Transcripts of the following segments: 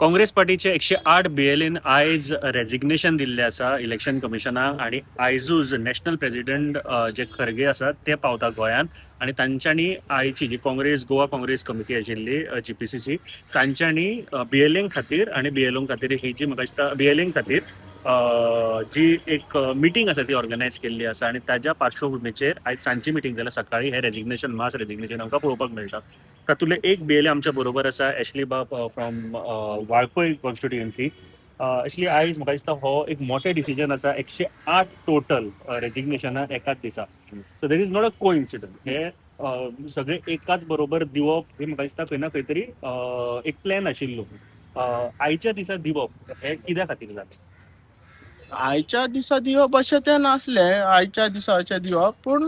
काँग्रेस पार्टीचे 108 बीएलएन आयज रेजिग्नेशन दिल्लें आसा इलेक्शन कमिशनाक आनी आयजूच नॅशनल प्रेसिडेंट जे खरगे आसात ते पावता गोंयांत आनी तांच्यांनी आयची जी काँग्रेस गोवा काँग्रेस कमिटी आशिल्ली जीपीसीसी, तांच्यांनी बीएलए खातीर आनी बीएलओ खातीर ही जी म्हाका दिसता बीएलए खातीर जी एक मिटींग आसा ती ऑर्गनायज केल्ली आसा आनी ताज्या पार्श्वभुमीचेर आयज सांजची मिटींग जाल्या, सकाळी हे रेजिग्नेशन, मास रेजिग्नेशन आमकां पळोवपाक मेळटा. तातूंतले एक बीएलए आमच्या बरोबर आसा, एशली बाब फ्रॉम वाळपय कॉन्स्टिट्युएन्सी. एशली, आयज म्हाका दिसता हो एक मोठे डिसिजन आसा, 108 टोटल रेजिग्नेशनां एकाच दिसा. So there is not a coincidence. हे सगळे एकाच बरोबर दिवप हे म्हाका दिसता खंय ना खंय तरी एक प्लॅन आशिल्लो. आयच्या दिसा दिवप हे कित्या खातीर जालें? आयच्या दिसा दिवप अशें तें नासलें, आयच्या दिसा अशें दिवप. पूण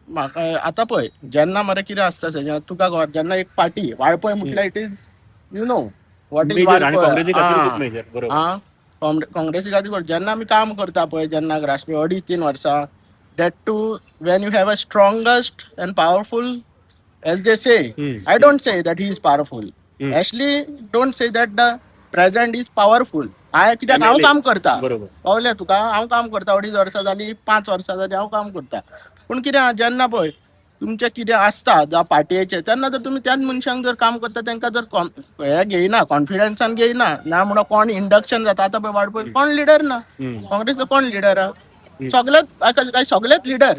म्हाका आतां पळय, जेन्ना मरे कितें आसता तेजें तुका खबर, जेन्ना एक पार्टी वाळपय म्हटल्यार it is you know what is major आनी काँग्रेसी खातीर वाळपय. खूब मेजर, बरोबर. आं, काँग्रेसी खातीर जेन्ना आमी काम करता पळय, जेन्ना राष्ट्रीय 2.5-3 वर्सां, that too when you have a strongest and powerful, as they say. I don't say that he is powerful. Ashley don't say that the president is powerful. हांवें कित्याक हांव MLA. काम करता. कळलें तुका? हांव काम करता, 2.5 वर्सां जाली, 5 वर्सां जाली हांव काम करता. पूण कितें आहा, जेन्ना पळय तुमचें कितें आसता जावं पार्टयेचें, तेन्ना जर तुमी त्याच मनशांक जर काम करता, तांकां जर हें घेयना, कॉन्फिडन्सान घेयना ना म्हणून कोण इंडक्शन जाता. आतां पळय वाळपय कोण लिडर ना. काँग्रेसचो कोण लिडर आहा? सगळेच काय सगळेच लिडर.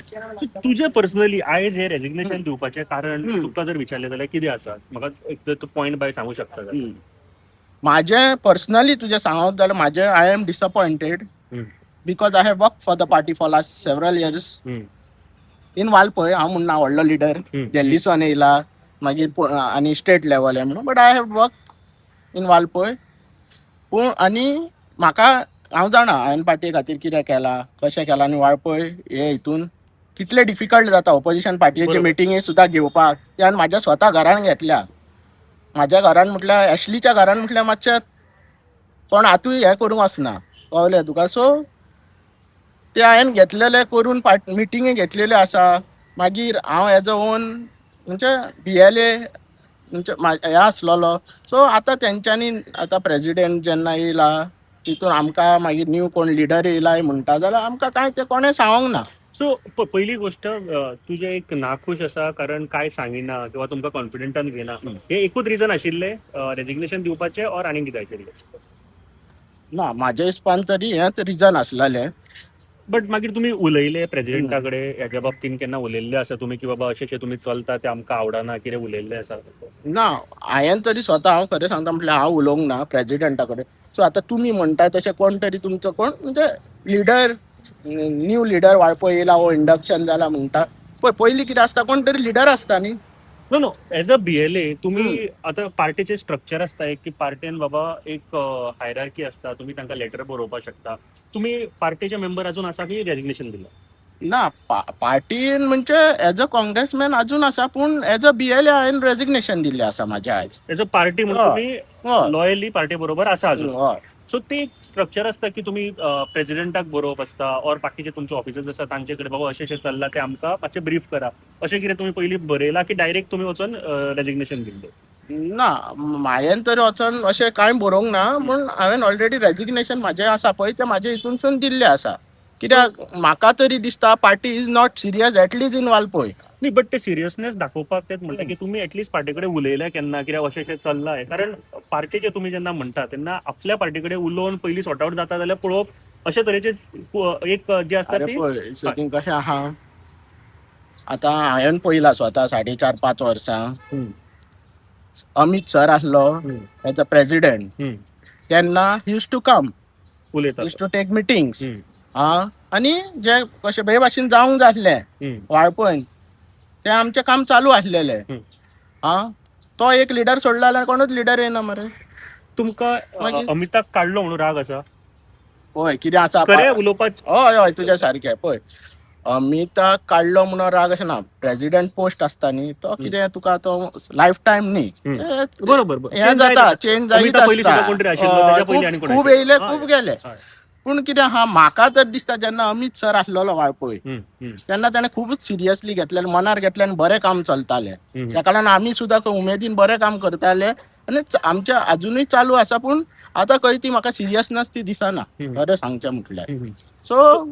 तुजें पर्सनली आयज हे रेजिग्नेशन दिवपाचें कारण तुका जर विचारलें जाल्यार कितें आसा? म्हाका एक तूं पॉयंट बाय सांगू शकता जाल्यार. माझे पर्सनली तुजें सांगप जाल्यार म्हाजें, I am disappointed because I have work for the party for last several years in Valpoi. हांव म्हणना व्हडलो लिडर दिल्लीसून येयला मागीर आनी स्टेट लेवल म्हणून, but I have work in Valpoi. पूण आनी म्हाका हांव जाणा हांवें पार्टी खातीर कितें केलां, कशें केलां आनी वाळपय हे हितून कितले डिफिकल्ट जाता ओपोजिशन पार्टीचे मिटिंगी सुद्दां घेवपाक. ते हांवें म्हाज्या स्वता घरान घेतल्या. म्हाज्या घरान म्हटल्यार एशलीच्या घरान म्हटल्यार मातशें कोण आतूय हें करूंक वचना, कळ्ळें तुका? सो ते हांवें घेतलेले करून पार्ट मिटिंगी घेतलेल्यो आसा. मागीर हांव एज अ ओन म्हणजे बीएलए म्हणजे हें आसलेलो. सो आतां तेंच्यांनी आतां प्रेजिडेंट जेन्ना येयला, तितून आमकां मागीर न्यू कोण लिडर येयला म्हणटा जाल्यार आमकां कांय तें कोणें सांगोंक ना. सो पयली गोष्ट, तुजें एक नाखूश आसा कारण काय सांगिना किंवा तुमकां कॉन्फिडंटान घेना. हे एकूच रिजन आशिल्लें रेजिग्नेशन दिवपाचें ऑर आनीक कितें आशिल्लें? ना, म्हाज्या हिसपान तरी हेंच रिजन आसलेलें. बट मागीर तुमी उलयले प्रेजिडेंटा कडेन हेज्या बाबतीन? केन्ना उलयल्ले आसा तुमी की बाबा अशें अशें तुमी चलता तें आमकां आवडना, कितें उलयल्लें आसा? ना, हांवें तरी स्वता, हांव खरें सांगता म्हटल्यार हांव उलोवंक ना प्रेजिडेंटा कडेन. सो आतां तुमी म्हणटा तशें कोण तरी तुमचो कोण म्हणजे लिडर, न्यू लिडर वाळपय येयला वो इंडक्शन जाला म्हणटा पळय, पयलीं कितें आसता, कोण तरी लिडर आसता न्ही. No, as a BLA तुम्ही आता पार्टीचे स्ट्रक्चर आसता एक की पार्टीन बाबा एक हायरार्की आसता, तुम्ही तांकां लेटर बरोवपाक शकता. तुम्ही पार्टीचे मेंबर अजून आसा की रेजिग्नेशन दिलं? ना, पार्टीन म्हणजे एज अ काँग्रेसमॅन अजून आसा, पूण एज अ बीएलए हांवें रेजिग्नेशन दिल्लें आसा म्हाज्या आयज. एज अ पार्टी म्हणून तुम्ही लॉयली पार्टी बरोबर आसा अजून. हय. सो ते एक स्ट्रक्चर आसता की तुमी प्रेसिडेंटाक बरोवप आसता ऑर बाकीचे तुमचे ऑफिसर्स आसा तांचे कडेन, बाबा अशें अशें चल्लां तें आमकां मातशें ब्रीफ करा, अशें कितें तुमी पयलीं बरयलां की डायरेक्ट तुमी वचोन रेजिग्नेशन दिल्लें? ना, हांवें तरी वचोन अशें कांय बरोवंक ना, पूण हांवें ऑलरेडी रेजिग्नेशन म्हाजें आसा पळय, तें म्हाजें हितूनसून दिल्लें आसा, कित्याक म्हाका तरी दिसता party is not serious, at least in Valpoi. न्ही, बट ते सिरियसनेस दाखोवपाक तेच म्हणटा की तुमी एटलिस्ट पार्टी कडेन उलयल्या केन्ना कित्याक अशें अशें चल्लां हें? कारण पार्टीचे तुमी जेन्ना म्हणटा तेन्ना आपल्या पार्टी कडेन उलोवन पयलीं सॉर्ट आवट जाता जाल्यार पळोवप, अशे तरेचे एक जे आसता अरे ती पळय, सो कशें आहा, आतां हांवें पळयलां स्वता 4.5-5 वर्सां अमित सर आसलो एज अ प्रेसिडेंट तेन्ना ही यूज टू कम उलयता, use to take meetings. आं, आनी जे कशें बरे भाशेन जावंक जाय आसलें वाळपयन, तें आमचें काम चालू आसलेलें. आं, तो एक लिडर सोडला जाल्यार कोणूच लिडर येना मरे. तुमकां मागीर? अमिताक काडलो म्हणून राग आसा? पळय कितें आसा. खरें उलोवपाक. हय हय तुज्या सारकें. पळय, अमिताक काडलो म्हणून राग अशें ना. प्रेसिडेंट पोस्ट आसता न्ही तो कितें तुका तो लायफ टायम न्ही. बरोबर बरोबर. हें जाता, चेंज जायत अमिता पयलीं आसता. सुद्दां कोण तरी आशिल्लो, ताच्या पयलीं आनी कोण खूब आशिल्लो. येयले, खूब गेले. पूण कितें आहा, म्हाका तर दिसता जेन्ना अमित सर आसलेलो वाळपय तेन्ना ताणें खूबच सिरियसली घेतलें, मनार घेतलें आनी बरें काम चलतालें. ताका लागून आमी सुद्दां उमेदीन बरें काम करताले. आनी आमचे अजुनूय चालू आसा, पूण आतां खंय ती म्हाका सिरियसनेस ती दिसना, खरें सांगचें म्हटल्यार. सो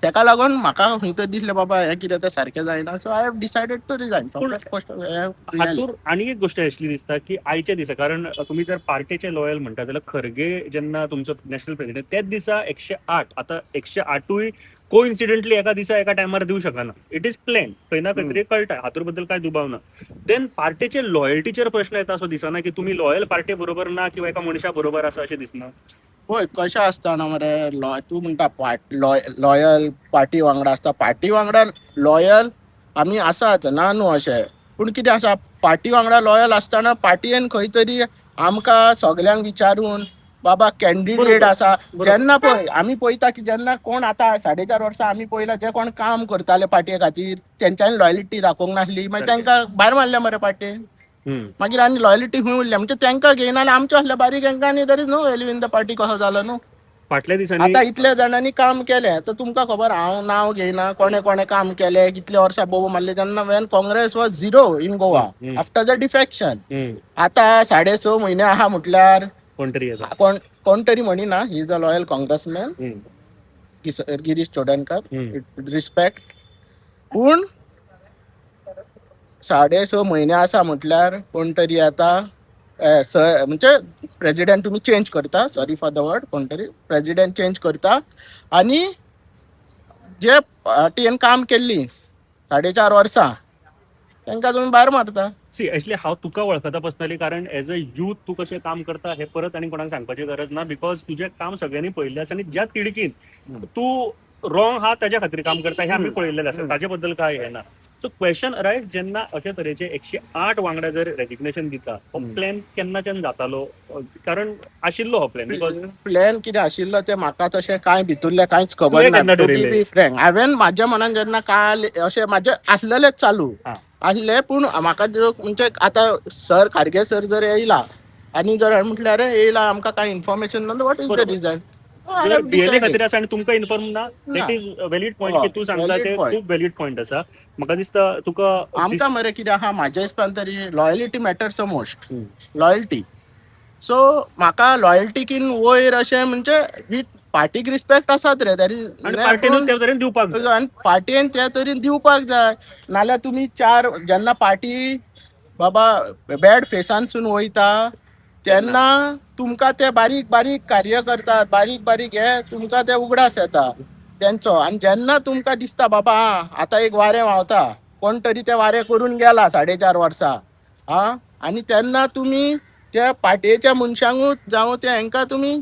तेका लागून म्हाका खंय तरी दिसलें बाबा हें कितें तें सारकें जायना, so I have decided to resign. हातूर आनी एक गोश्ट आसली दिसता की आयच्या दिसा, कारण तुमी जर पार्टेचे लॉयल म्हणटा जाल्यार खरगे जेन्ना तुमचो नॅशनल प्रेसिडेंट त्याच दिसा 108, आतां 108ूय कोइन्सिडंटली एका दिसा एका टायमार दिवं शकना, it is plan, खंय ना खंय तरी कळटा, हातूर बद्दल काय दुबाव ना. Then पार्टेचे लॉयल्टीचेर प्रश्न येता असो दिसना की तुमी लॉयल पार्टे बरोबर ना किंवा एका मनशा बरोबर आसा अशें दिसना? पळय कशें आसता मरे, तूं म्हणटा लॉयल पार्टी वांगडा आसता, पार्टी वांगडा लॉयल आमी आसाच ना न्हू अशें, पूण कितें आसा पार्टी वांगडा लॉयल आसतना पार्टीन खंय तरी आमकां सगल्यांक विचारून बाबा कॅन्डिडेट आसा जेन्ना पळय आमी पळयता की जेन्ना कोण आतां 4.5 वर्सां आमी पळयला जे कोण काम करताले पार्टी खातीर तेंच्यांनी लॉयलिटी दाखोवंक नासली, मागीर तांकां भायर मारले मरे पार्टी, मागीर आनी लॉयलिटी खंय उरल्या म्हणजे तांकां घेयना आनी आमच्या असल्या बारीक हांकां आनी there is no value in the party. कसो जालो न्हू फाटल्या दिसांनी आतां इतल्या जाणांनी काम केलें तर तुमकां खबर, हांव नांव घेयना कोणे कोणे काम केलें कितले वर्सां बोबो मारले जेन्ना when Congress was zero in Goa after the defection. आतां 6.5 म्हयने आहा म्हटल्यार कोण तरी कोण तरी म्हणिना, he is a loyal Congressman Girish Chodankar, respect, पूण 6.5 म्हयने आसा म्हटल्यार कोण तरी आतां म्हणजे प्रेजिडेंट तुमी चेंज करता, सॉरी फॉर the word, कोण तरी प्रेजिडेंट चेंज करता आनी जे पार्टीन काम केल्ली 4.5 वर्सां तांकां तुमी भायर मारता. सी एक्चुअली हांव तुका वळखता पर्सनली, कारण एज अ यूथ तूं कशें काम करता हें परत आनी कोणाक सांगपाची गरज ना, because तुजें काम सगळ्यांनी पळयल्लें आसा आनी ज्या तिडकीन तूं रॉंग आहा ताज्या खातीर काम करता हें आमी पळयल्लें आसा, ताजे बद्दल काय हें ना. सो क्वेश्चन अरायज जेन्ना अशे तरेचे 108 वांगडा जर रेजिग्नेशन दिता, हो प्लॅन केन्नाच्यान जातालो? कारण आशिल्लो हो प्लॅन, because plan कितें आशिल्लो तें म्हाका तशें कांय भितरलें कांयच खबर ना, टू बी फ्रँक. हांवें म्हाज्या मनान जेन्ना काल अशें म्हाजें आसलेलेंच चालू आसलें, पूण म्हाका म्हणजे आतां सर खारगे सर जर येयला आनी जर म्हटल्यार येयला आमकां कांय इन्फॉर्मेशन ना, what is the reason? जर बीएलए खातीर आसा आनी तुमकां इन्फॉर्म ना, that is valid point की तूं सांगता ते खूब व्हॅलिड पॉयंट आसा. म्हाका दिसता तुका आमकां मरे कितें आहा म्हाज्या हिसपान तरी loyalty matters the most, loyalty. So म्हाका लॉयल्टीकीन वयर अशें म्हणजे विथ पार्टीक रिस्पेक्ट आसात रे, that is पार्टीन त्या तरेन दिवपाक जाय, आनी पार्टीन त्या तरेन दिवपाक जाय, नाल्यार तुमी चार जेन्ना पार्टी बाबा बॅड फेसानसून वयता तेन्ना तुमकां ते बारीक बारीक कार्य करतात, बारीक बारीक हे तुमकां ते उगडास येता तेंचो, आनी जेन्ना तुमकां दिसता बाबा आतां एक वारें व्हांवता, कोण तरी तें वारें करून गेला 4.5 वर्सां आं, आनी तेन्ना तुमी त्या पार्टेच्या मनशांकूच जावं ते हांकां तुमी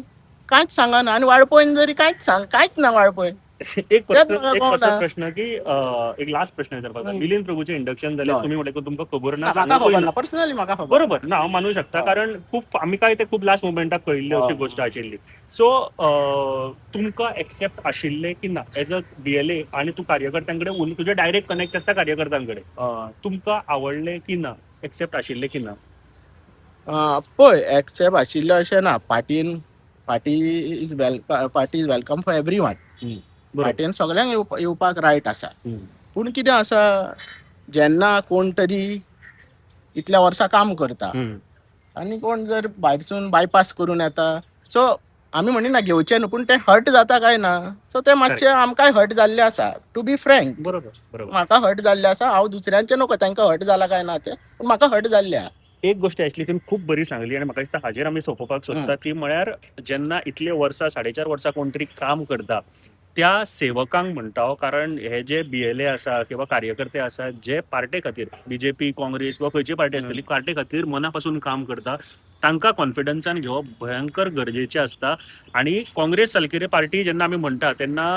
कांयच सांगना, आनी वाळपयन जरी कांयच सांग कांयच ना वाळपय. एक प्रश्न की एक लास्ट प्रश्न विचारपाक, मिलिंद प्रभूचे इंडक्शन जालें, तुमी म्हणलें तुमकां खबर ना, म्हाका खबर ना पर्सनली, म्हाका खबर बरोबर ना, हांव मानू शकता, कारण खूब आमी काय ते खूब लास्ट मोमेंटाक कळिल्ली अशी गोश्ट आशिल्ली. सो तुमकां एक्सेप्ट आशिल्लें की ना एज अ बीएलए, आनी तूं कार्यकर्त्यां कडेन तुजें डायरेक्ट कनेक्ट आसता कार्यकर्त्यां कडेन, तुमकां आवडलें की ना, एक्सेप्ट आशिल्लें की ना? पळय एक्सेप्ट आशिल्लें अशें ना, पार्टीन party is party is welcome for every one, पार्टीन सगळ्यांक येवपाक रायट आसा, पूण कितें आसा जेन्ना कोण तरी इतल्या वर्सां काम करता आनी कोण जर भायरसून बायपास करून येता, सो आमी म्हणिना घेवचें न्हू, पूण तें हर्ट जाता काय ना, सो तें मातशें आमकांय हर्ट जाल्लें आसा, टू बी फ्रँक. बरोबर, म्हाका हर्ट जाल्लें आसा, हांव दुसऱ्यांचें नको तांकां हर्ट जाला काय ना तें, पूण म्हाका हर्ट जाल्लें आसा. एक गोश्ट आसली तुमी खूब बरी सांगली आनी म्हाका दिसता हाजेर आमी सोंपोवपाक सोदता, ती म्हळ्यार जेन्ना इतले वर्सां 4.5 वर्सां कोण तरी काम करता त्या सेवकांक म्हणटा, कारण हे जे बीएलए आसा किंवा कार्यकर्ते आसा जे पार्टे खातीर बीजेपी काँग्रेस वा खंयची पार्टी आसतली पार्टे खातीर मना पासून काम करता, तांकां कॉन्फिडन्सान घेवप भयंकर गरजेचें आसता. आनी काँग्रेस सारकिल्ली पार्टी जेन्ना आमी म्हणटा तेन्ना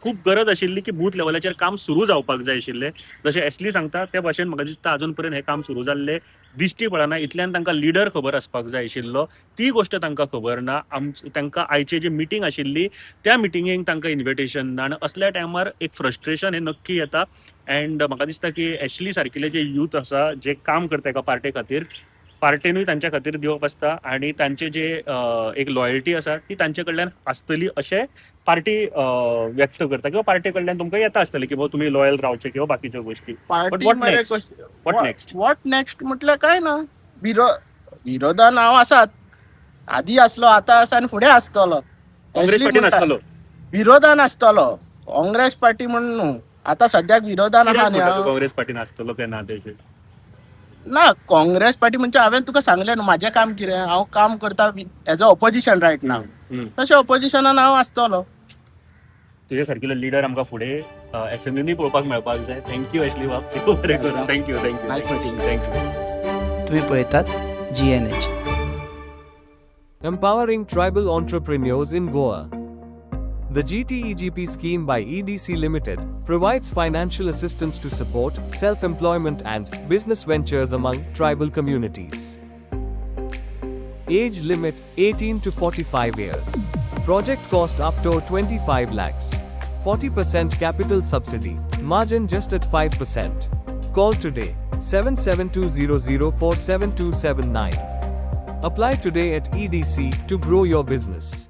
खूब गरज आशिल्ली की बूथ लेवलाचेर काम सुरू जावपाक जाय आशिल्लें, जशें एसली सांगता त्या भाशेन म्हाका दिसता अजून पर्यंत हें काम सुरू जाल्लें दिश्टी पडना, इतल्यान तांकां लिडर खबर आसपाक जाय आशिल्लो, ती गोश्ट तांकां खबर ना. तांकां आयची जी मिटींग आशिल्ली त्या मिटिंगेक तांकां इन्विटेशन ना, आनी असल्या टायमार एक फ्रस्ट्रेशन हें नक्की येता. एंड म्हाका दिसता की एशली सारकिल्ले जे यूथ आसा जे काम करता एका पार्टे खातीर, पार्टेनूय तांच्या खातीर दिवप आसता आनी तांचे जे एक लॉयल्टी आसा ती तांचे कडल्यान आसतली अशें पार्टी व्यक्त करता किंवा पार्टे कडल्यान तुमकां येता आसतली की बाबा तुमी लॉयल रावचे किंवा बाकीच्यो गोष्टी. What next? What next म्हटल्यार काय ना, विरोधान हांव आसात, आदी आसलो, आतां आसा आनी फुडें आसतलो. काँग्रेस पार्टीन आसतलो? विरोधान आसतलो, काँग्रेस पार्टी म्हण न्हू. आतां सद्याक विरोधान आहा कित्याक न्ही म्हणटा तूं हांव. काँग्रेस पार्टीन आसतलो काय ना तेजेर? ना, काँग्रेस पार्टी म्हणजे हांवें तुका सांगलें न्हू म्हाजें काम कितें. हांव काम करता as a opposition right now. तशें ऑपोजिशनान हांव आसतलो. तुज्या सारकिलो लिडर आमकां फुडें असेंब्लीनी पळोवपाक मेळपाक जाय. Thank you Ashley बाब, देव बरें करूं. Thank you, thank you. Nice meeting. Thank you. तुम्ही पळयतात GNH. Empowering tribal entrepreneurs in Goa. The GTEGP scheme by EDC Limited provides financial assistance to support self employment and business ventures among tribal communities. Age limit 18 to 45 years. Project cost up to 25 lakhs. 40% capital subsidy, margin just at 5%. Call today 77200 47279. Apply today at EDC to grow your business.